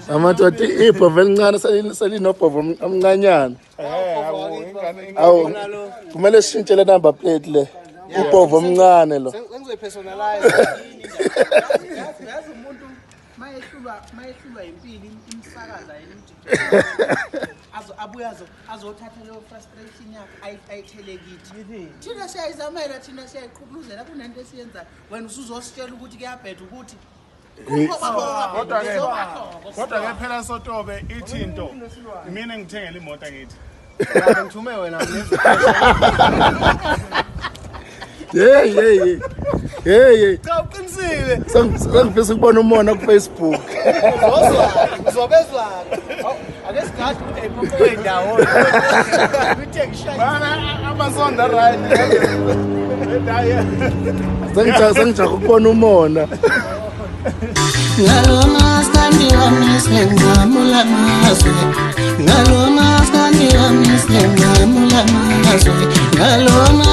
Amadoda ibhovu elincane selinobhovu omncanyana. Awu kumele sishintshe le number plate le. Ubhovu omncane lo. Sengizoyipersonalize. Yazi umuntu mayehlulwa impilo imsakaza yena imjijelo. Abuya azothatha leyo frustration yakhe ayithele kithi. Thina siyayizamela thina siyayiqhubuzela kunento esiyenza wena usuzositshela ukuthi kuyabheda ukuthi kodwa ke phela Sotobe ithinto mina ngithengele imoto akithi ngithume wena Hey. Cha uqinisile. Sengifisa ukubona umona ku Facebook. Uzobezwa. Ake sigadi ukuthi ayiphoqwe indawo. Uthi ngishaya. bana amasonda right Sengijaka ukubona umona. Ngaloma skandi wamislenga mula mazwe. Ngaloma skandi wamislenga mula mazwe. Ngaloma